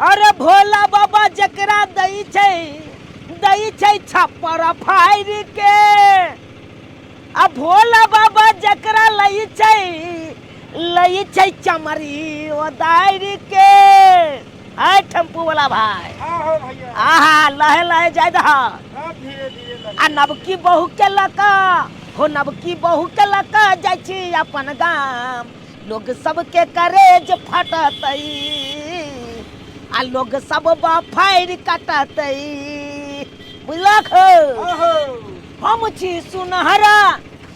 अरे भोला बाबा जकरा दै छै, दै छै छप्पर फाड़ि के। आ भोला बाबा जकरा लै छै, लै छै चमरी ओदारि के। आय टेम्पू वाला भाई। हाँ हो भैया। आहा लहे लहे जाय दह। हाँ, धीरे धीरे लगे। आ नवकी बहू के लका हो, नवकी बहू के लका जाइ छी अपन गाम, लोग सबके करेज फटतै आ लोग सब बफारि कटतै। बुझलक हो? हाँ हो। हम छी सुनहरा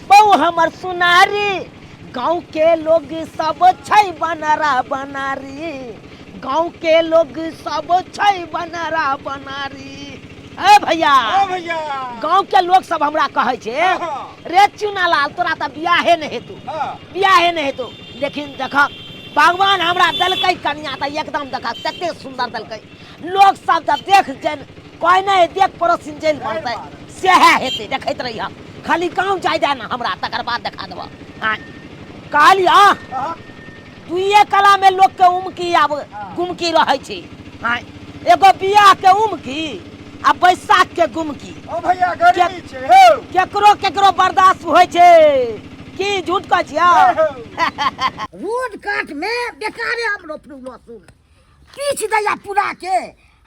बहु हमर सुनारी, गाँव के लोग सब छै बनरा बनारी, गाँव के लोग सब छै बनरा बनारी। ए भैया। हाँ भैया। गाँव के लोग सब हमरा कहै छै, हाँ। रे चुनालाल तोरा तऽ बियाहे नहि हेतौ। हाँ। बियाहे नहि हेतौ, लेकिन देखक भगवान हमरा देलकै कनिया तऽ एकदम देखक तते सुन्दर देलकै, लोग सब जब देख जन कहै नहि देख पड़ोसिन जल पड़तै सएह हेतै। देखैत रहिह खाली गाँव जाय दे ने हमरा, तकर बाद देखा देबह। हाँ कहलियह। हाँ। दुइये कला में लोग के उमकी आब गुमकी रहै छै। हाँ एगो बियाह के उमकी आ बैसाख के गुमकी। ओ भैया गर्मी छै हो। केकरो केकरो बर्दाश्त होइ छै की? झूठ कहै छियै? रोड काट में बेकारे हम रोपलू लहसुन, पीछ दैया पूरा के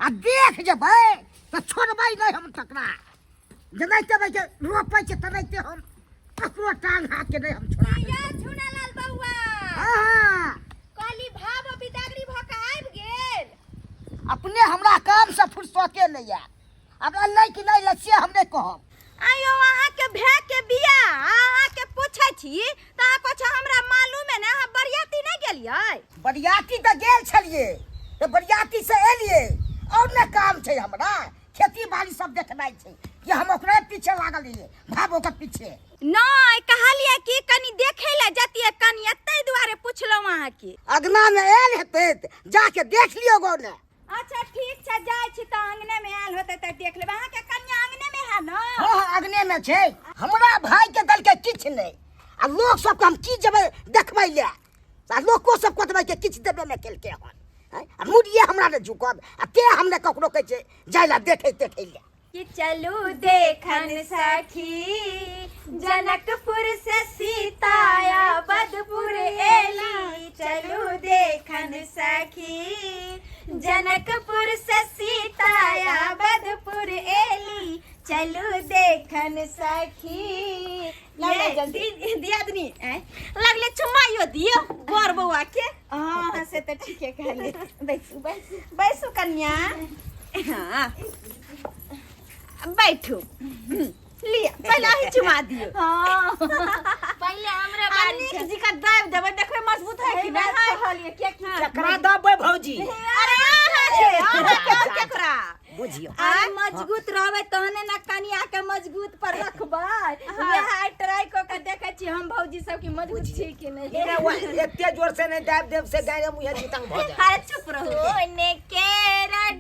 आ देख जेबै तऽ छोड़बै नहि हम तकरा। जेनाहिते भाई के रोपै छै तेनाहिते हम ककरो टांग हाथ के नहि हम छोड़ा दै। या झुनालाल बौआ। हाँ। कहली भाव बिदागरी भऽ कऽ आबि गेल। अपने हमरा काम से फुर्सते नहि आयल, आब अलै कि नहि अलै से हम नहि कहब। आयो अहाँके भाय के बियाह अहाँके पूछै छी तऽ अहाँ कहै छी हमरा मालूमे नहि, अहाँ बरियाती नहि गेलियै? बरियाती तऽ गेल छलियै, तऽ बरियाती से एलियै और ने काम छै हमरा, खेती बाड़ी सब देखनाइ छै कि हम ओकरे पीछे लागल रहियै, भाबो के पीछे। नहि कहलियै कि कनि देखै लए जतियै कनिया, ताहि दुआरे पुछलहुँ अहाँके। अगना मे आयल हेतै तऽ जाके देख लियौ गो ने। अच्छा ठीक छै, जाइ छी तऽ अंगने मे आयल होतै तऽ देख लेबै। अहाँके कनिया अंगने मे है ने? हँ हँ अंगने मे छै। हमरा भाई के दलके किछु नहि आ लोक सबके हम की जेबै देखबै लए, आ लोको सब कहतबै के किछु देबे नहि केलकै हन। आँय, आ मुड़िए हमरा नहि झुकब आ ते हम नहि ककरो कहै छै जाय लए देखै तेखै लए। कि चलू देखन सखी जनकपुर से सीता अवधपुर एली, चलू देखन सखी जनकपुर से सीता अवधपुर एली, चलू देखन सखी। लगले दियादनी लगले चुमाइयो दियो बर बौआ के। हाँ से तऽ ठीके कहलियै। बैसू बैसू बैसू कन्या। हाँ बैठू, लिअ पहिले अहीं चुमा दियौ। हाँ पहिले हमरा आ बारी नीक छै। जिका दाबि देबै, देखबै मजबूत है कि नहि है। कहलियै कियाकि केकरा दबबै भौजी? अरे अहाँ के, अहाँ के और केकरा? बुझियौ। अरे मजबूत रहबै तहने ने कनिया के मजबूत पर रखबै। वएह आइ ट्राई कऽ के देखै छी हम भौजी सब की मजबूत छी कि नहि। नहि, ओ एते जोर से नहि दाबि देब से गाय मुँहे जीतंग भऽ जायत। अरे चुप रहू। सोने के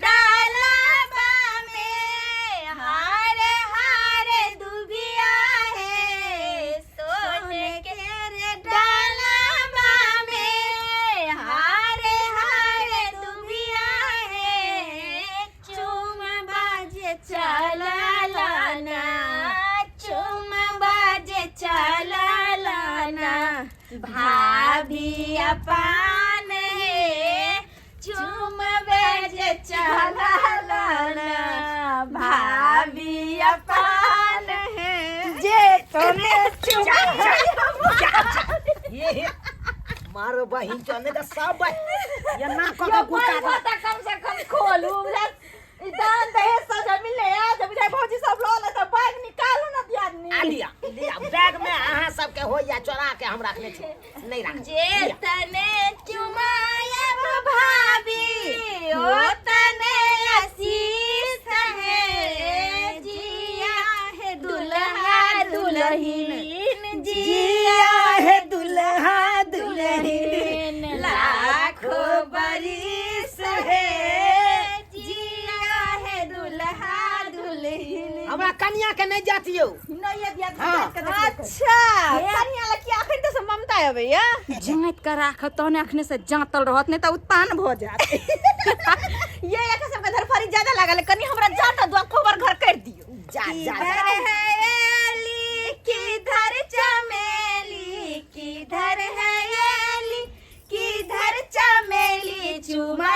डालबा में हारे हारे दुबिया है, सोने के डालबा में हारे हारे दुबिया है, चुम बाजे चला लाना, चुम बाजे चला लाना, भाभी अपान है, चुम बाजे चला लाना, भाभी अपान है, जे तोने चुम ये मारो बहिन चने तऽ सब ये ना कऽ के कुर्ता यो तऽ कम से कम खोलू, ई दान दहेज सब जब मिलले आ जब बुझाइ भौजी सब लऽ ले तऽ बैग निकालू ने दियादनी। आ लिया लिया बैग में अहाँ सबके होइया चोरा के हम रखने छी, नहीं रख। जे तने चुमायब भाभी ओ तने आशीष है, जिया है दुल्हा दुल्हन, जिया है दुल्हा दुल्हन लाखों बरिस है, जिया है दुल्हा दुल्हन। हमरा कनिया के नहीं जातियो। नहीं ये दियादनी। हाँ। जाति के देखियौ। अच्छा कनिया लए कि अखन तऽ से ममता अबैया। जाँत के राखब तहने अखने से जाँतल रहत, नहीं तऽ उत्तान भऽ जायत।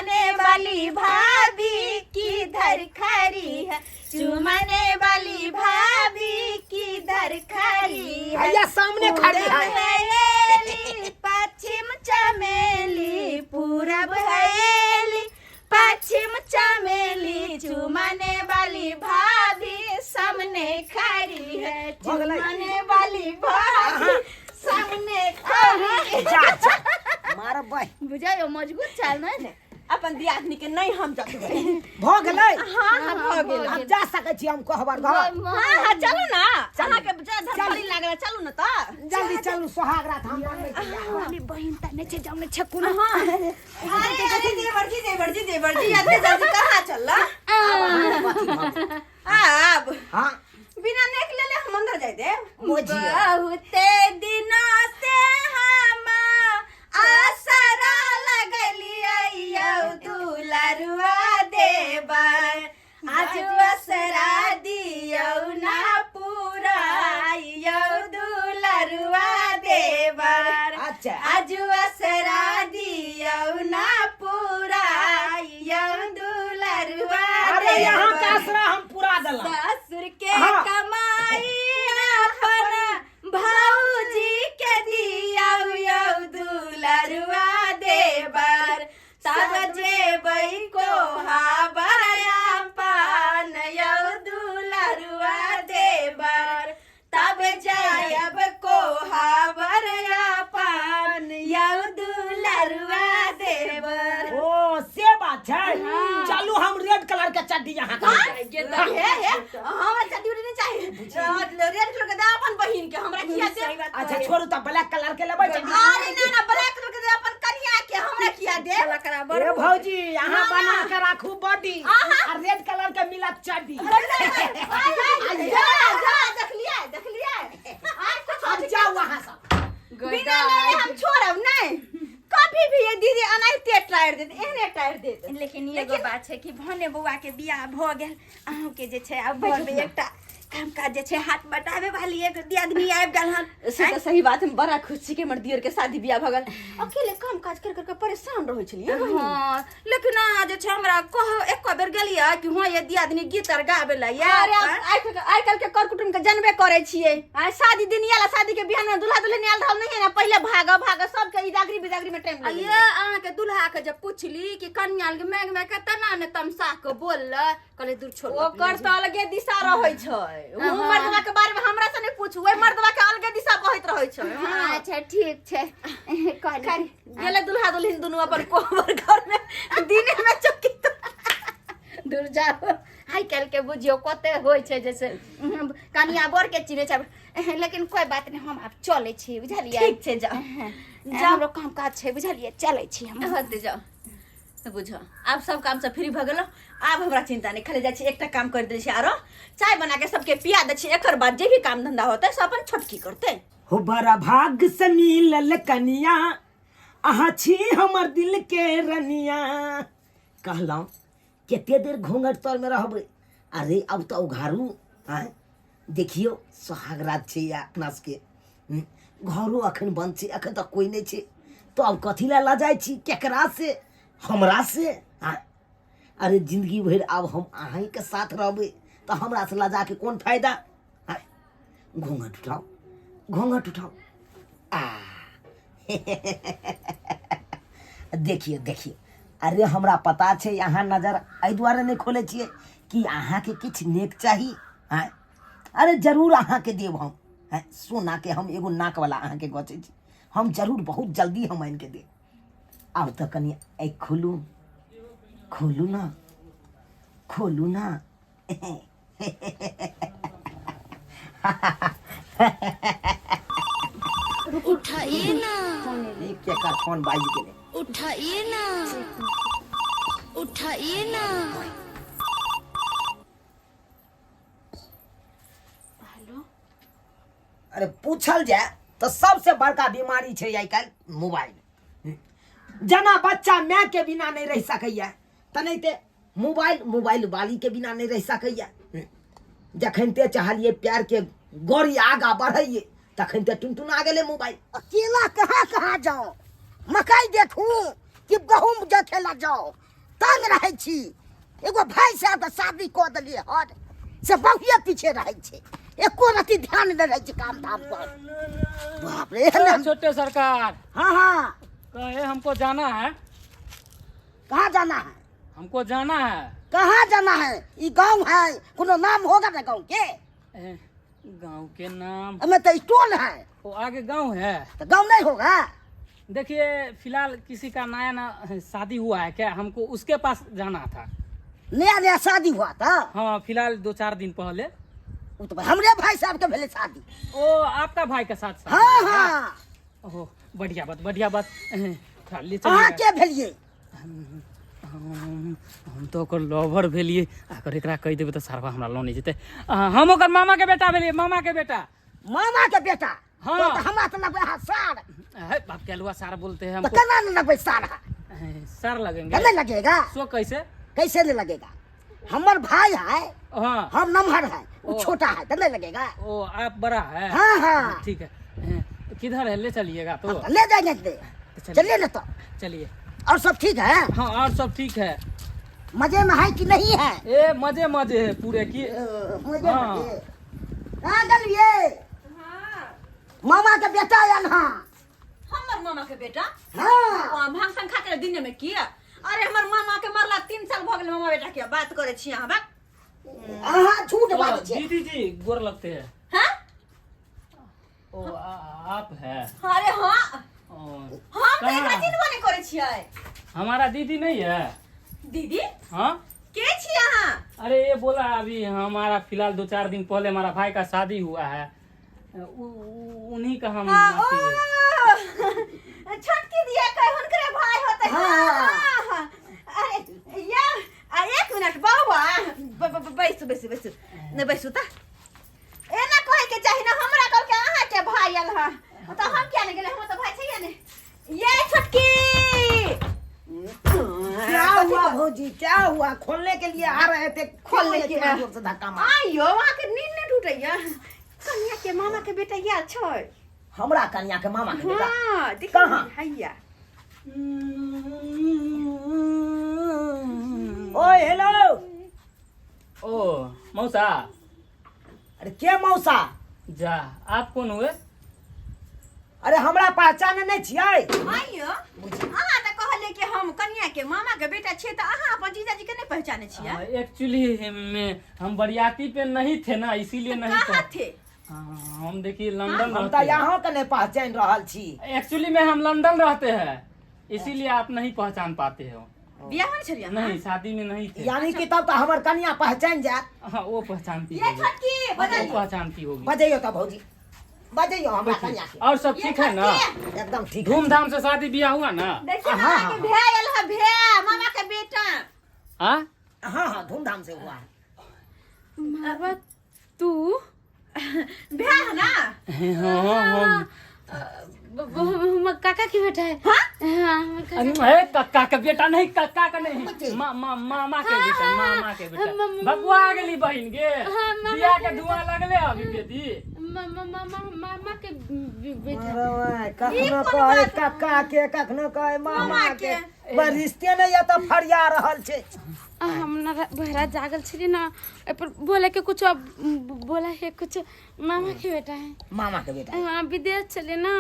चुमाने वाली भाभी किधर खड़ी है, चुमाने वाली भाभी किधर खड़ी है। भैया सामने खड़ी पूरब है। हवेली पश्चिम चमेली, पूरब हवेली पश्चिम चमेली, चुमाने वाली भाभी सामने खड़ी है, भऽ गेलै। चुमाने वाली भाभी सामने खड़ी है। जा जा मारबै। बुझाइयो मजबूत चाल नहीं ने। अपन दियादनी के नहीं हम जतबै। भऽ गेलै। हाँ हाँ भऽ गेल। आब जा सकै छी हम कहबर घर? हाँ हाँ चलू ना, अहाँके धरफड़ी लागल, चलू ना तऽ। जल्दी चलू, सोहाग रात हम मनबै छी। अरे बहिन त नहीं छे जाउने छे कोनो। अरे अरे देवर जी, देवर जी, देवर जी, अते जल्दी कहाँ चलला? आब हाँ बिना नेक लेले हम अंदर जाय देब? बुझियौ। बहुते दिना से हम आसरा लगलियै यौ दुलरुआ देवर, आज असरा दियौ ना पूरा यौ दुलरुआ देवर। अच्छा। आज असरा दियौ ना पूरा यौ दुलरुआ अरे यहाँ के देवर। आसरा हम पूरा देलहुँ। ससुर के हाँ। कमाई अपन भौजी के दियौ यौ दुलरुआ देवर, तब जेबै कोहाबर पान यौ दुलरुआ देवर, तब जायब कोहाबर पान यौ दुलरुआ देवर। ओ से बात छै, चलू हम रेड कलर के चड्डी अहाँ के हे हे, हमरा चड्डी उड्डी नहीं चाहिए, रेड कलर के दे अपन बहिन के, हमरा किया दे? अच्छा छोड़ू, तऽ ब्लैक कलर के लेबै चड्डी। अरे ना ना, ब्लैक कलर के दे अपन कनिया के, हमरा किया दे? ए भौजी, अहाँ बना के राखू बॉडी आ रेड कलर के मिलत चड्डी। जा जा, देखलिए देखलिए, आज कुछ अब जाउ अहाँ सब। बिना लेले हम छोड़ब नहीं कभी भी। ये दीदी अनाहिते टायर देत, एहने टायर देत। लेकिन एगो बात छै कि भने बौआ के बियाह भऽ गेल, अहूँके जे छै आब घरमे एकटा काम काज जे छै हाथ बटाबे वाली एगो दियादनी आबि गेल हन। से तऽ सही बात, हम बड़ा खुश छी कि हमर दियर के शादी बियाह भऽ गेल। अकेले काम काज कर कर के परेशान रहै छलियै बहिन। हँ, लेकिन अहाँ जे छै हमरा कह एको बेर गेलियै कि हँ ये दियादनी गीत आर गाबे ला या? अरे आइ काल्हि के कर कुटुम के जानबे करै छियै। आइ शादी दिन आयल, शादी के बिहान में दूल्हा दुल्हन आयल रहल नहीं है ना, पहिले भाग भाग सबके इदागरी बिदागरी में टाइम ये लगे। अहाँके दुल्हा के जब पुछली कि कन्या के मांग में के तना ने तमसा के बोलल, कहले दूर छोड़। ओकर तऽ अलगे दिशा रहै छै। ओ मर्दवा के बारे में हमरा से नहीं पूछू, ओहि मर्दवा के अलगे दिशा बहैत रहै छै। हाँ, अच्छा ठीक छै, कहली गेलै दुल्हा दुल्हिन दुनू अपन कोबर घर में दिने में चौकी। दूर जाओ, आइ काल्हि के बुझियौ कते होइ छै जैसे कनिया बर के चिन्है छै। लेकिन कोइ बात नहि, हम आब चलै छी, बुझलियै? ठीक छै, जाओ। जाओ, हमरो काम काज छै, बुझलियै? चलै छी हम। होते जाओ। तऽ बुझ आब सब काम से फ्री भऽ गेलहुँ, आब हमरा चिंता नहि। खाली जाइ छी एकटा काम कर दै छी, आरो चाय बना के सबके पिया दै छी। एकर बाद जे भी काम धंधा होतै से अपन छोटकी करतै। हो बड़ा भाग से मिलल कनिया, अहाँ छी हमर दिल के रनिया। कहलहुँ कते देर घूंघट तर में रहबै? अरे अब तऽ उघारू। आँय देखियौ, सोहाग रात छै या अपना सबके घरो अखन बंद छै, अखन तऽ कोइ नहि छै, तऽ अब कथी लए लजाइ छी? केकरा से? हमरा से? आँय अरे जिंदगी भरि आब हम अहीँके साथ रहबै, तऽ हमरा से लजाके कोन फायदा? आँय घूंघट उठाउ, घूंघट उठाउ। आ देखियौ देखियौ, अरे हमरा पता छै अहाँ नजर एहि दुआरे नहि खोलै छियै कि अहाँके किछु नेक चाही। आँय अरे जरूर अहाँके देब हम। आँय सोनाके हम एगो नाकवला अहाँके गचै छी हम, जरूर बहुत जल्दी हम आनिके देब। आब तऽ कनि आँखि खोलू, खोलू ना, खोलू ना। उठाइए ना। ई केकर फोन बाजि गेलै? उठाइए ना, उठाइए ना। अरे पूछल जाय तऽ सबसे बड़का बीमारी छै आइ काल्हि मोबाइल। जेना बच्चा माय के बिना नहि रहि सकैया, तेनाहिते मोबाइल मोबाइल वाली के बिना नहि रहि सकैया। जखन ते चाहलियै प्यार के गड़ी आगा बढ़ैये, तखन ते टुनटुना गेलै मोबाइल। अकेला कहाँ कहाँ जाओ, मकई देखूं कि गहूम देखे ला जाओ? तंग रहै छी। एगो भाई साहब के शादी कऽ देलियै हन, से बहुए पीछे रहै छै, एको रति ध्यान नहि रहै छै काम धाम पर। बाप रे, एहन छोटे सरकार। हाँ हाँ, कहे हमको जाना है। कहाँ जाना है? हमको जाना है। कहाँ जाना है? ई गांव है, कोनो नाम होगा ना गांव के? गांव के नाम हमें तो टोल है। वो आगे गांव है तो गांव नहीं होगा। देखिए फिलहाल किसी का नया नया शादी हुआ है क्या, हमको उसके पास जाना था। नया नया शादी हुआ था? हाँ, फिलहाल 2-4 दिन पहले। वो तो हमरे भाई साहब के भेले शादी। ओ आपका भाई के साथ? हाँ हाँ। ओहो बढ़िया बात, बढ़िया बात। अहाँ के भेलिए? हम तो ओकर लवर भेलिए। अगर एकरा कहि देबै तऽ सारवा हमरा लऽ नहि जेतै। हम ओकर मामा के बेटा भेलिए। मामा के बेटा। मामा के बेटा? हाँ। तो हमरा तो लगबै अहाँ सार। है बाप के अलुआ सार बोलते हैं तो हमको। केना नहीं लगबै सार? सार लगेंगे? नहीं लगेगा। सो कैसे? कैसे नहीं लगेगा? हमर भाई है। हाँ। हम नमहर है, वो छोटा है, तो नहीं लगेगा। ओ आप बड़ा है? हाँ हाँ। ठीक है, किधर है, ले चलिएगा तो? ले जाएंगे, चलिए ना तो। चलिए। और सब ठीक है? हाँ और सब ठीक है। मजे में है कि नहीं है? ए मजे मजे है पूरे की। मजे मजे। कहाँ गेलिए? मामा के बेटा आयल। हाँ हमर मामा के बेटा? हाँ। भांग संग खा के दिन में किया? अरे हमर मामा के मरला 3 साल भ गेल। मामा बेटा के बात करे छी अहाँ? बात अहाँ झूठ बाजै छी। दीदी जी गोर लगते हैं। हाँ? ओ आप है? अरे हाँ, हम तो एकरा चिन्हबो नहीं करे छियै। हमारा दीदी नहीं है। दीदी? हाँ। के छी अहाँ? अरे ये बोला अभी हमारा फिलहाल 2-4 दिन पहले हमारा भाई का शादी हुआ है, उन्हीं का हम। छोटकी दिया कह हुनकरे भाई होते। हाँ। अरे या 1 मिनट बाबा, बैसू बैसू बैसू, नहीं बैसू त एना कहे के चाही ना हमरा। कह के अहाँ के भाई आयल ह तो हम किया नहीं गेले, हम तो भाई छै ने। ये छोटकी क्या हुआ भौजी, क्या हुआ? खोलने के लिए आ रहे थे, खोलने के जोर से धक्का मार। आइयो वहाँ के नींद नहीं टूटैया। कन्या के मामा के बेटा या छै। हमरा कन्या के मामा के बेटा? हां देखिए। कहाँ हैया? ओए हेलो। ओ मौसा। अरे के मौसा? जा आप कौन हुए? अरे हमरा पहचान नहीं छियै। आइयो अहाँ तऽ कहलियै कि हम कन्या के मामा के बेटा छियै, तऽ अहाँ अपन जीजाजी के नहीं पहचाने छियै? एक्चुअली हम बरियाती पे नहीं थे ना, इसीलिए नहीं। कहाँ थे? हम देखिए लंदन। हम तऽ यहाँ के नहीं पहचान रहल छी। एक्चुअली में हम लंदन रहते हैं, इसीलिए आप नहीं पहचान पाते हो। बियाह में छलियै? नहीं, शादी में नहीं थे। यानी कि तब तो हमर कन्या पहचान जायत। हाँ वो पहचानती ये होगी, छोटकी बदल वो पहचानती होगी। बजैयो तऽ भौजी, बजैयो हमरा कन्या के। और सब ठीक है ना? एकदम ठीक है। धूमधाम से शादी ब्याह हुआ ना? देखिए मामा के भैया आयल है, भैया मामा के बेटा। हाँ हाँ हाँ, धूमधाम से हुआ है। मामा तू भैया है ना? हाँ। काका के बेटा है। हाँ? हाँ। अरे कक्का के बेटा नहीं, कक्का का नहीं, मा, मा, मामा के बेटा, मामा के बेटा। भगवा गेली बहिन गे, बियाह के धुआं लगले अभी बेटी। मामा मामा मामा के बेटा। कखनो कहे कक्का के, कखनो कहे मामा के, रिश्ते नहीं तो फरिया रहल छै। हम ना बहरा जागल छली ना, एपर बोले के कुछ बोला है कुछ। मामा के बेटा है। मामा के बेटा? हाँ, विदेश चले ना,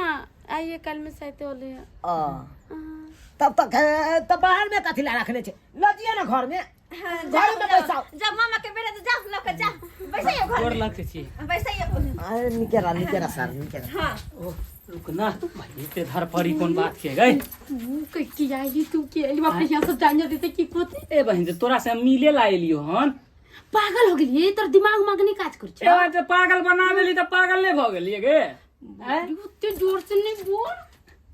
आइए कल में शायद होले। तब तक तब बाहर में कथी ला रखने छे, लजिए ना घर में, घर में पैसा। जब मामा के बेटा तो जा लक जा बैसैयो घर गोर में, लगते छी। बैसैयो। अरे निकेरा निकेरा सर निकेरा। हाँ ओ रुकना भाई, इतने धर पड़ी कौन बात के गई? तू की आई, तू की आई बाप रे, यहाँ सब जान जाते की कोते। ए बहिन, तोरा से हम मिले ला एलियो हन। पागल हो गेलिए, तोर दिमाग मांगने काज कर ए बात पागल बना देली त पागल नहीं भ गेलिए गे? ओते जोर से नहीं बोल।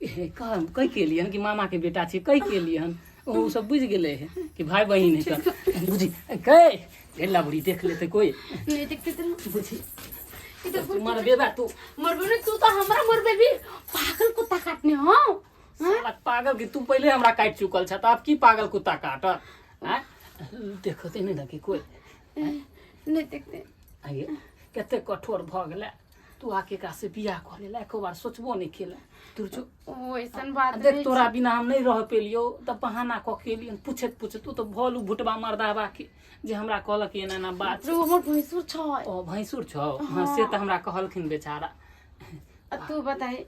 ए कह कह के लिए हन कि मामा के बेटा छी, कह के लिए हन। ओ सब बुझ गेले है कि भाई बहिन है। त बुझी कै गेला बुढ़ी देख लेते कोई। नहीं देखते तो बुझी इधर तू मर बेबा, तू मरबे नहीं, तू तो हमरा मरबे भी। पागल कुत्ता काटने हो। साला पागल के तू पहले हमरा काट चुकल छ, त अब की पागल कुत्ता काट? हैं देखते नहीं ना कि कोई नहीं देखते। आगे कते कठोर भ गेले। तू आके एकरा से बियाह कऽ लेला, एको बार सोचबो नहि केला। तू जो ओ ऐसन बात देख, नहीं तोरा बिना हम नहीं रह पेलियो तऽ बहाना कऽ के एलियन पूछैत पूछैत। तू तऽ भल उ भुटबा मर्दाबा के जे हमरा कहलक एना एना बात छै। हमर भैंसुर छै। ओ भैंसुर छौ? हाँ, से तऽ हमरा कहलखिन बेचारा। आ तू बताही,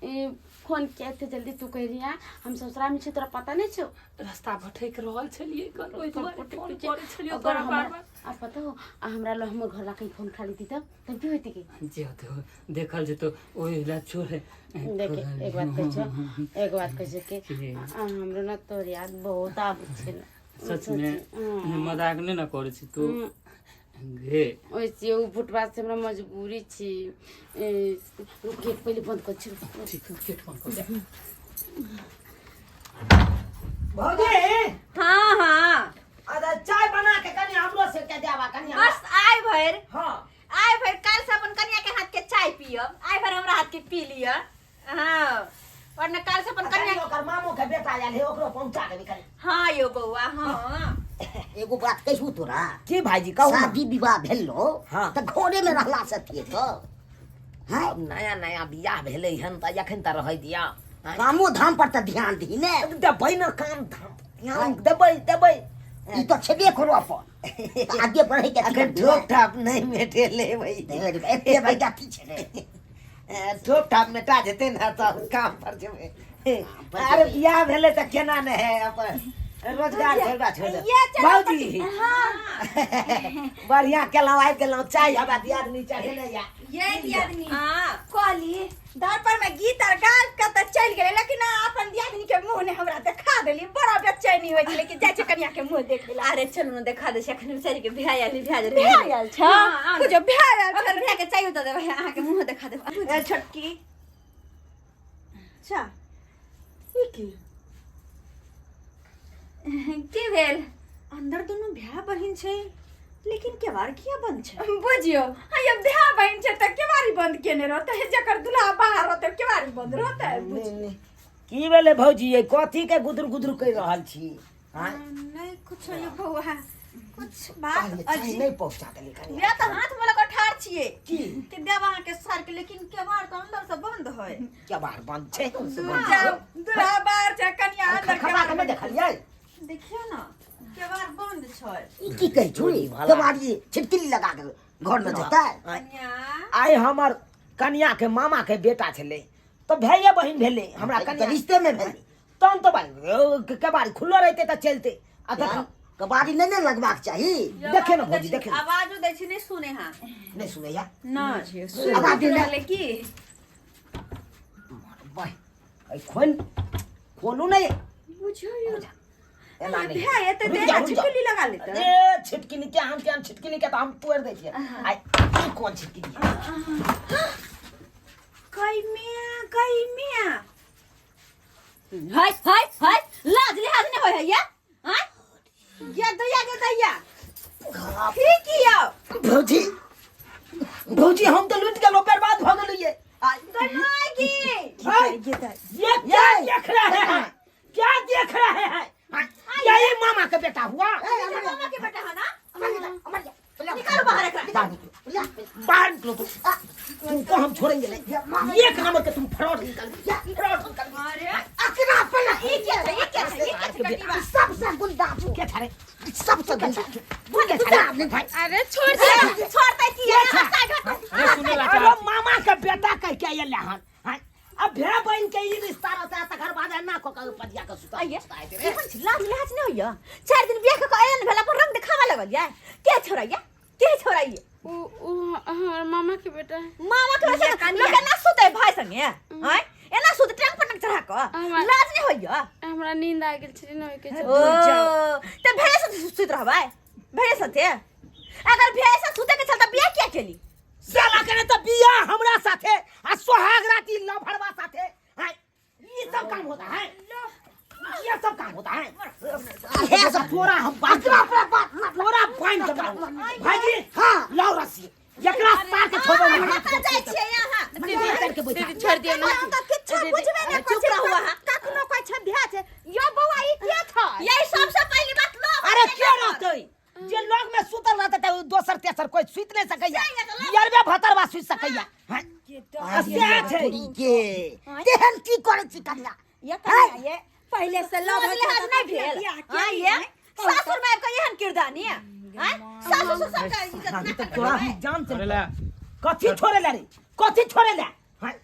ई फोन किया एते जल्दी तू कह रही? हम ससुरा में छी, तोरा पता नहीं छौ? रास्ता भटकि रहल छलियै कन, ओहि दुआरे फोन करै छलियौ अगर तोरा हमरा बार बार। आ पता हो, आ हमरा लो हमर घर ला कहीं फोन खा लेती तब तब की होती की? जे होते हो, देखल जेतो, ओहि ला छोड़। देखे, एक बात कहै छौ, एक बात कहै छौ कि की? हमरो ना तोर याद बहुत आबै छै ना। सच में? मजाक नहि ने करै छी तू गे? ओइसे उ भुटबा से हमरा मजबूरी छी। ए, रुक, गेट पहिले बंद कर छी। ठीक, गेट बंद कर दे। भौजी। हाँ हाँ। अरे चाय बना के कनी हमरो से के देबा कनी हमरा। बस आइ भरि। हाँ। आइ भरि, काल्हि से अपन कनिया के हाथ के चाय पियब। आइ भरि हमरा हाथ के पी लिअ। हाँ, वरना काल्हि से अपन कनी कनिया ओकर मामो के बेटा आयल है, ओकरो पहुंचा देबी कनी। हाँ यो बौआ, हाँ। एगो बात कहू तोरा? की भाईजी, कहू ना। शादी विवाह भेल लो हाँ। तऽ घरे में रहला से अथिए तऽ हाँ, अब नया नया बियाह भेलै हन तऽ एखन तऽ रहै दिया। कामो धाम पर तऽ ध्यान दही ने। देबै ने काम धाम, ध्यान देबै देबै। ई तऽ छेबे करो अपन, तऽ आगे बढ़े के अखन ठोक ठाप नहि मेटेलै भाई। एते भाई अथी छै रे। ठोक ठाप मेटा जेतै ने तऽ काम पर जेबै। अरे बियाह भेलै तऽ केना नहि है, अपन रोजगार छोड़ा छोड़। ये चलो। भौजी, बढ़िया केलहुँ आबि गेलहुँ। चाय हवा दियादनी चढ़ेने या। ये दियादनी, कहली दर पर में गीत आर गा के तऽ चलि गेलै, लेकिन अपन दियादनी के मुंह ने हमरा देखा देली। बड़ा बेचैनी होइ छलै कि जाइ छै कनिया के मुंह देखे ला। अरे चलू ने, देखा दै छी। अखन बेचारी के बियाह आयल, बियाह जे भए आयल छ कुछो भए आयल। ओकर बियाह के चाहियो दऽ देबै, अहाँके मुँह देखा देबै। ए छोटकी, अच्छा ई की? की भेल? अंदर दुनू भाय बहिन छै, लेकिन केवाड़ किया बंद छै? बुझियो, ये भाय बहिन छै तऽ केवाड़ी बंद केने रहतै? जकर दुल्हा बाहर रहतै केवाड़ी बंद रहतै? बुझ। की भेलै भौजी, ये कथी के गुदुर गुदुर कहि रहल छी? हाँ? नहीं कुछ ये बौआ, कुछ बात कहलियै चाय अजीब नहि पहुंचा देली कनी। या तऽ हाथ में लगा ठार छियै की? कि देब अहाँ के सर के, लेकिन केवाड़ तऽ अंदर से बंद है। केबाड़ बंद छै? दुल्हा बाहर छै, कनिया अंदर। खखबा के नहि देखलियै? देखियौ ने, केवाड़ बंद छै। ई की कहै छौ? केवाड़ी छिटकिली लगा के घर में जेतै? कनिया, आइ हमर कनिया के मामा के बेटा छलै तऽ भाइये बहिन भेलै हमरा तऽ कनिया। रिश्ते में भेलै। तहन तऽ भाइ केबाड़ी खुललो रहितै तऽ चलतै। आ देख, कबाड़ी नहि ने लगबाक चाही। देखे ने भौजी, देखे ने। आवाजो दै छी, नहि सुने। हाँ। नहि सुनैया। नहि। आवाज दे ने। की? बाह, एहि खोल खोलू नहि। बुझियौ। एना नहि। भाय एते रुकि देर जाउ, रुकि जाउ। छिटकिली लगा लेतै। ए छिटकिनी के हम के छिटकिनी के तऽ हम तोड़ि दै छियै। आइ ई कोन छिटकिनी? कई मिया, कई मिया। हाय हाय हाय, लाज लिहाज नहीं होय है या? हाँ ये दैया के दैया की किया? भौजी, भौजी, हम तऽ लुटि गेलहुँ, बर्बाद भऽ गेलियै। गई। ये क्या देख रहे हैं, क्या देख रहे हैं? यही मामा का बेटा हुआ? मामा के बेटा है ना? निकालो बाहर एकरा। बाहर निकलो तुम, तुमको हम छोड़ेंगे नहीं। एक नंबर के तुम फ्रॉड निकल, फ्रॉड निकल। अरे अकरा पर ई क्या छै, ई क्या छै, ई क्या छै कटिबा? सबसे गुंडा छौ। क्या छारे? सबसे गुंडा गुंडा नहीं भाई। अरे छोड़ दे। छोड़तै की? साइड हट। अरे सुने ला। अरे मामा का बेटा कह के ये लहन हैं? अब भेड़ बहन के ई रिश्ता रहता है, तकर बाद एना को के पतिया के सुता आइए। सुता दे रे। केहन छै, लाज लिहाज नहि होइया? 4 दिन बियाह कऽ के आयल भेला पर रंग देखाबऽ लगल या। के छोड़ैया, के छोड़ैया? उ उ हमर मामा के बेटा है। मामा के बेटा लोग एना सुते भाई संगे हैं? एना सुते टांग पर टांग चढ़ा कऽ? लाज नहि होइया? हमरा नींद आ गेल छलै ने, ओहिके चलते। ओ तऽ भेड़े साथे सुति रहबै? भेड़े साथे? अगर भेड़े साथे सुते के छल तऽ बियाह किया केली? साला करे तो बियाह हमरा साथे आ सोहाग राती लभरवा साथे हैं? ये सब काम होता है, ये सब काम होता है? हे सब तोरा हम बात तोरा बांध के मारू। भाईजी। हाँ। लाओ रस्सी, एकरा सार के छोड़ो नहीं। कतऽ जाइ छियै अहाँ? दीदी, दीदी, छोड़ दियौ ना। हम तऽ किछु बुझबे नहि करै चुप रहू अहाँ। कखनो कहै छै भए छै। यो बौआ, ई के छै? यही सबसे पहली बात लोग अरे के रहतै जे लग में सुतल रहतै तऽ दोसर तेसर कोई सुति नहीं सकैया, यरबे भतरवा सुति सकैया हैं? आ सएह छै तोरी के तेहन की करै छी कनिया ये कनिया ये पहिले से लव सोच लिहाज नहीं भेल हां ये सासुर में आबि के एहन किरदानी है हैं सासु ससुर का इज्जत ना तऽ तोरा हम जान से छोड़े ला कथी छोड़े ला रे कथी छोड़े ला हाय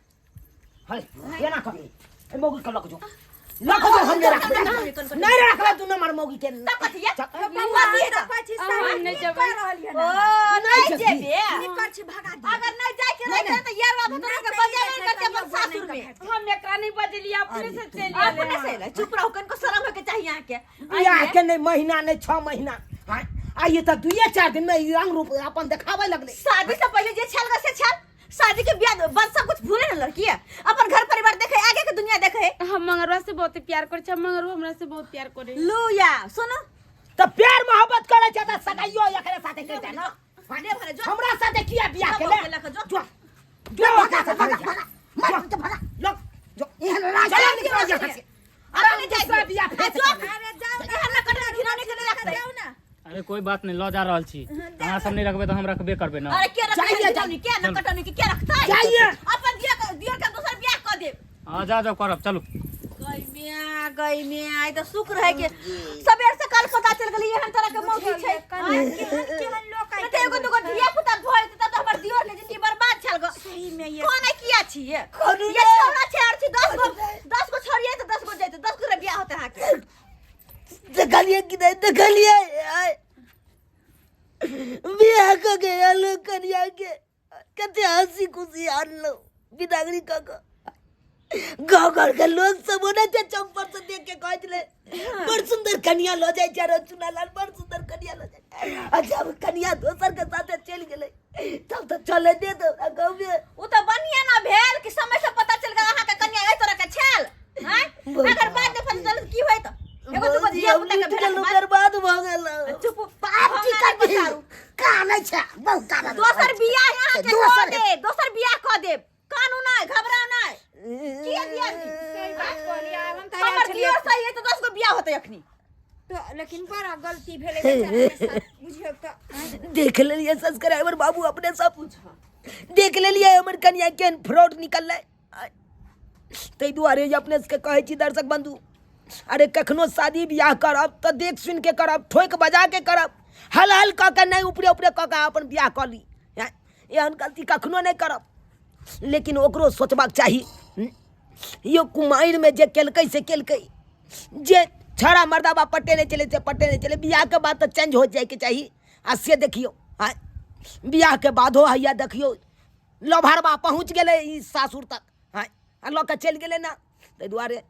हाय एना कर ए मौगी के लक जो लक जो हम नहीं रखबे नहीं रखबे तू नंबर मौगी के तब कथी ये कथी है हम नहीं जेबै ओ नहीं जेबे कर छी भगा दे अगर नहीं जाए के रहते त यार बाबू तोरा के बजाबे करते अपन सासुर में हम एकरा नहीं बजलियै अपने से चलि अपने एलै से ले चुप रहो कनको शर्म होके चाहिए यहाँ के बियाह के नहीं महीना नहीं 6 महीना हाय आ ये तऽ दुइये चार दिन में ई रंग रूप अपन देखाबै लगले शादी से पहले जे छल से छल शादी के ब्याह बाद सब कुछ भूले ना लड़की है अपन घर परिवार देखे आगे के दुनिया देखे हम मंगरवा से बहुत प्यार करे छै मंगरवा हमरा से बहुत प्यार करे लू या सुनो तऽ प्यार मोहब्बत करे छै तऽ सगाइयो एकरे साथे करते ना ले भरे जो हमरा साथे किया बियाह सब केले के लके जो। जो जो भगा से भगा भगा मर के भगा लग जो एहन राज चला निकलो यहाँ से अपने जाए दूसरा बियाह आ फेर से जो करबै। अरे जाओ ना हमरा कटरा घिनौने के नहीं लगते जाओ ना अरे कोई बात नहीं लऽ जा रहल छी अहाँ सब नहीं रखबै तऽ हम रखबे करबै ना अरे के रखता जाइए, है घिनौनी के ना कटौनी के के रखता है जाइए। अपन दिया दियर के दोसर बियाह कर देब हाँ जा जाओ करब चलू गई मिया गई मिया ई तो शुक्र है के सबेर से कल पता चल गेली एहन तरह के मौसी छै केहन केहन लोक नहीं तो एगो दुगो धिया पुता भइल त तब हमर दियोर के जिंदगी बर्बाद छल गो सही में ये कोन किया छिए ये छौड़ा छै और छी 10 गो 10 गो छोड़िए त 10 गो जैते 10 गो रे बियाह होते अहाँ के देखलिए कि नहीं देखलिए आय। बियाह कऽ के आयल कनिया के कते हंसी खुशी आनलो बिदागरी कऽ के गाँव घर के लोग सब ओने छै चौक पर से देख के कहै छलै बड़ सुंदर कनिया लऽ जाइ छै रे चुनालाल बड़ सुंदर कनिया लऽ जाइ छै। अच्छा अब कनिया दोसर के साथे चलि गेलै तब तऽ चले दे दो गाँव में उ त बढ़िया ना भेल कि समय से पता चल गेल अहाँ के कन्या एहि तरह के छल हैं अगर बाद में पता चल की होइत एगो दुगो धिया पुता के भेल बर्बाद भऽ गेल चुप बाप की हम करबी पसारू। कानै छै बहुत कानै दोसर बियाह अहाँ के कऽ दोसर देब दोसर बियाह कऽ देब कानू नहि घबराउ नहि किया दिया सही बात कहलियै आब हम तऽ हमर आयल छलियै दियर सही है तऽ 10 गो बियाह होतै अखनी तऽ लेकिन बड़ा गलती भेलै बेचारा के साथ बुझियौ तऽ देख लेलिए सब्सक्राइबर बाबू अपने सब देख लेलिए हमर कनिया केहन फ्रॉड निकललै ताहि दुआरे जे अपने सबके कहै छी दर्शक बंधु अरे कखनो शादी बियाह करब तऽ देख सुनि के करब ठोकि बजा के करब हल हल कऽ के नहि ऊपरे ऊपरे कऽ के अपन बियाह कऽ ली एहन गलती कखनो नहि करब लेकिन ओकरो सोचबाक चाही यौ कुमारिमे जे केलकै से केलकै जे छड़ा मर्दाबा पटेने छलै से पटेने छलै बियाहके बाद तऽ चेंज हो जाइके चाही आ से देखियौ आँय बियाहके बादो हैया देखियौ लोभरबा पहुँच गेलै ई सासुर तक आँय आ लऽ कऽ चलि गेलै ने ताहि दुआरे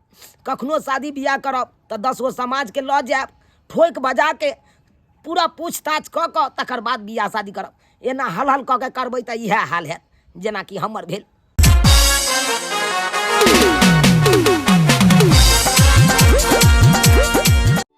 कखनो शादी बियाह करब तऽ 10 गो समाजके लऽ जायब ठोकि बजा के पूरा पूछताछ कऽ कऽ तकर बाद बियाह शादी करब एना हल हल कऽ के करबै तऽ इएह हाल हैत जेनाकि हमर भेल।